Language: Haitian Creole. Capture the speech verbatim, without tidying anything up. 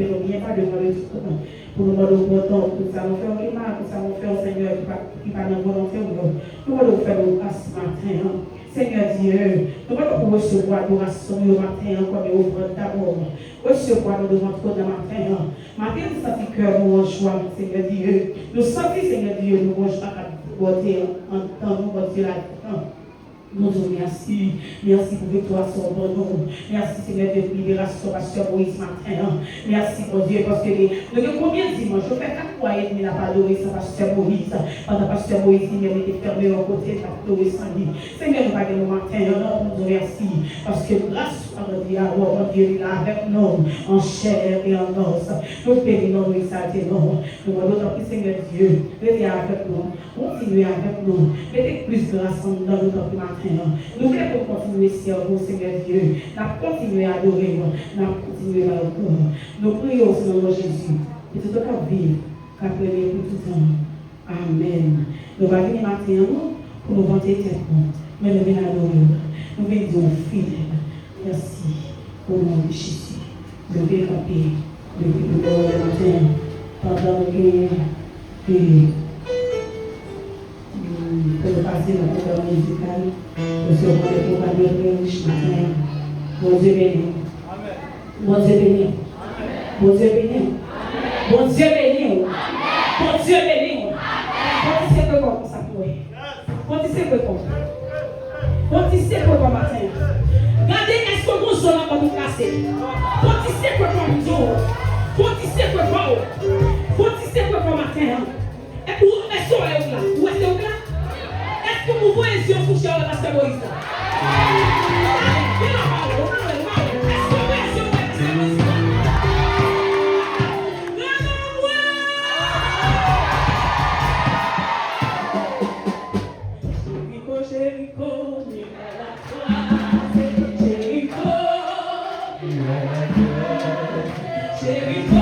nou byen pa devan le twòn, pou nou mande w padon pou sa nou fè w ki mal, pou sa nou fè w, Senyè, ki pa, ki pa nan volonte w yo. Nou mande w fè nou gras maten an. Senyè Dye, nou mande w pou resevwa adorasyon yo maten an kòm yon ofrann damou. Resevwa nou devan twòn nan maten an. Maten, nou santi kè nou an jwa, Senyè Dye. Nou santi, Senyè Dye, nou an jwa k ap debòde anndan nou, Bondye, ladan. Nou di w mèsi. Mèsi pou viktwa sa w ban nou. Mèsi, Senyè Dye, pou liberasyon Pastè Moïse maten an. Mèsi, Bondye, paske nou gen konbyen dimanch, nou fè kat mwa edmi n ap adore san Pastè Moïse. Pandan Pastè Moïse li menm li te fèmen yon kote, l t ap adore san li. Senyè, nou pa gen mo maten an non pou nou di w mèsi, paske gras a Bondye a, Bondye li la avèk nou, an chè e an os. Nou beni non, nou egzalte non. Nou mande w tanpri, Senyè Dye, rete avèk nou. Kontinye avèk nou. Mete plis gras anndan nou tanpri maten an. Nou vle pou n kontinye sèvi w, Senyè Dye. N ap kontinye adore w. N ap kontinye ba w glwa. Nou priye w nan non Jezi. Pitit ou k ap viv, k ap renye pou toutan. Amèn. Nou pa vini maten an non pou nou vante tèt nou, men nou vin adore w. Nou vin di w fidèl. Mèsi. O non de Jezi. Nou vin kanpe. Nou vin nou pawòl maten an. Pandan nou genyen, e, mm, pou nou pase nan pwogram mizikal, nou se yon pwogram yo trè rich maten an. Bondye beni w. Bondye beni w. Bondye beni w. Bondye beni w. Bondye beni w. Bondye sekwe kò w konsa pou mwen. Bondye sekwe kò w. Bondye sekwe kò w maten an. Gade èske w gon zòn nan kò w ki kase. Bondye sekwe kò w, m di w. Bondye sekwe kò w. Bondye sekwe kò w maten an. Èske ou wè solèy ou la? Ou wè se ou la? Èske ou voye zye w sou chè w la, pastè Moïse la? Èske ou voye zye w wè pastè Moïse la? Jeriko, Jeriko, miracle. Jeriko, Jeriko.